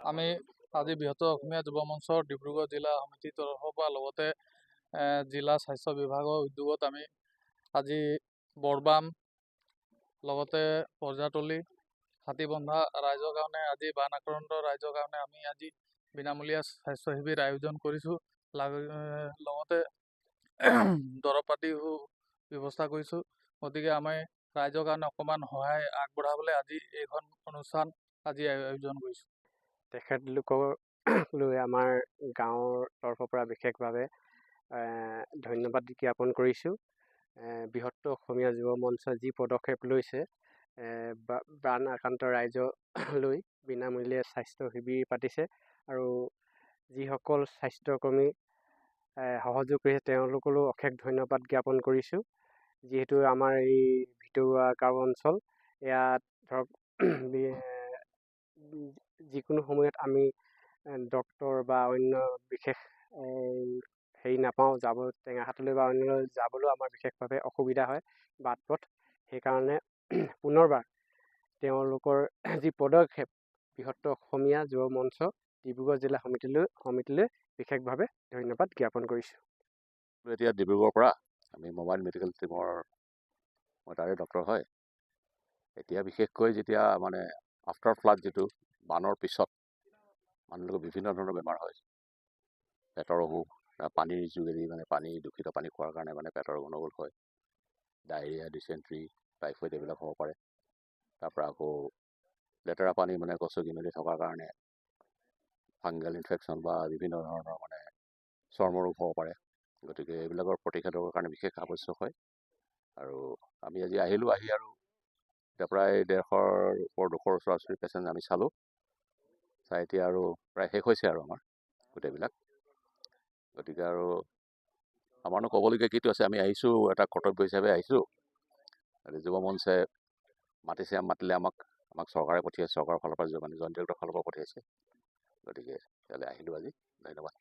আমি আজি বৃহত্তৰ অসমীয়া যুৱ মঞ্চৰ ডিব্ৰুগড় জিলা সমিতিৰ তৰফৰ পৰা, লগতে জিলা স্বাস্থ্য বিভাগৰ উদ্যোগত আমি আজি বৰবাম, লগতে প্ৰজাতলি, হাতীবন্ধা ৰাইজৰ কাৰণে, আজি বান আক্ৰান্ত ৰাইজৰ কাৰণে আমি আজি বিনামূলীয়া স্বাস্থ্য শিবিৰ আয়োজন কৰিছোঁ। লগতে দৰৱ পাতিও ব্যৱস্থা কৰিছোঁ। গতিকে আমি ৰাইজৰ কাৰণে অকণমান সহায় আগবঢ়াবলৈ আজি এইখন অনুষ্ঠান আজি আয়োজন কৰিছোঁ। তেখেতলোকৰ লৈ আমাৰ গাঁৱৰ তৰফৰ পৰা বিশেষভাৱে ধন্যবাদ জ্ঞাপন কৰিছোঁ। বৃহত্তৰ অসমীয়া যুৱ মঞ্চই যি পদক্ষেপ লৈছে, বান আক্ৰান্ত ৰাইজলৈ বিনামূলীয়া স্বাস্থ্য শিবিৰ পাতিছে আৰু যিসকল স্বাস্থ্যকৰ্মী সহযোগ কৰিছে, তেওঁলোকলৈও অশেষ ধন্যবাদ জ্ঞাপন কৰিছোঁ। যিহেতু আমাৰ এই ভিতৰুৱা গাঁও অঞ্চল, ইয়াত ধৰক যিকোনো সময়ত আমি ডক্তৰ বা অন্য বিশেষ হেৰি নাপাওঁ। যাব টেঙাখাতলৈ বা অন্যলৈ যাবলৈও আমাৰ বিশেষভাৱে অসুবিধা হয় বাট পথ। সেইকাৰণে পুনৰবাৰ তেওঁলোকৰ যি পদক্ষেপ, বৃহত্তৰ অসমীয়া যুৱ মঞ্চ ডিব্ৰুগড় জিলা সমিতিলৈ বিশেষভাৱে ধন্যবাদ জ্ঞাপন কৰিছোঁ। এতিয়া ডিব্ৰুগড়ৰ পৰা আমি মোবাইল মেডিকেল টীমৰ, মই তাৰে ডক্টৰ হয়। এতিয়া বিশেষকৈ যেতিয়া মানে আফটাৰ ফ্লাড, যিটো বানৰ পিছত মানুহলোকৰ বিভিন্ন ধৰণৰ বেমাৰ হয়, পেটৰ অসুখ, পানীৰ যোগেদি, মানে পানী, দূষিত পানী খোৱাৰ কাৰণে মানে পেটৰ গণ্ডগোল হয়, ডায়েৰিয়া, ডিচেণ্ট্ৰি, টাইফইড এইবিলাক হ'ব পাৰে। তাৰপৰা আকৌ লেতেৰা পানী মানে গচকি মেলি থকাৰ কাৰণে ফাংগেল ইনফেকশ্যন বা বিভিন্ন ধৰণৰ মানে চৰ্মৰোগ হ'ব পাৰে। গতিকে এইবিলাকৰ প্ৰতিষেধকৰ কাৰণে বিশেষ আৱশ্যক হয়। আৰু আমি আজি আহিলোঁ, আহি আৰু এতিয়া প্ৰায় 150ৰ ওপৰ, 200ৰ ওচৰা ওচৰি পেচেণ্ট আমি চালোঁ। চাই এতিয়া আৰু প্ৰায় শেষ হৈছে আৰু আমাৰ গোটেইবিলাক। গতিকে আৰু আমাৰনো ক'বলগীয়া কিটো আছে? আমি আহিছোঁ, এটা কৰ্তব্য হিচাপে আহিছোঁ। যুৱ মঞ্চে মাতিছে, মাতিলে আমাক চৰকাৰে পঠিয়াইছে, চৰকাৰৰ ফালৰ পৰা, মানে জইণ্ট ডিৰেক্টৰৰ ফালৰ পৰা পঠিয়াইছে। গতিকে ইয়ালৈ আহিলোঁ আজি। ধন্যবাদ।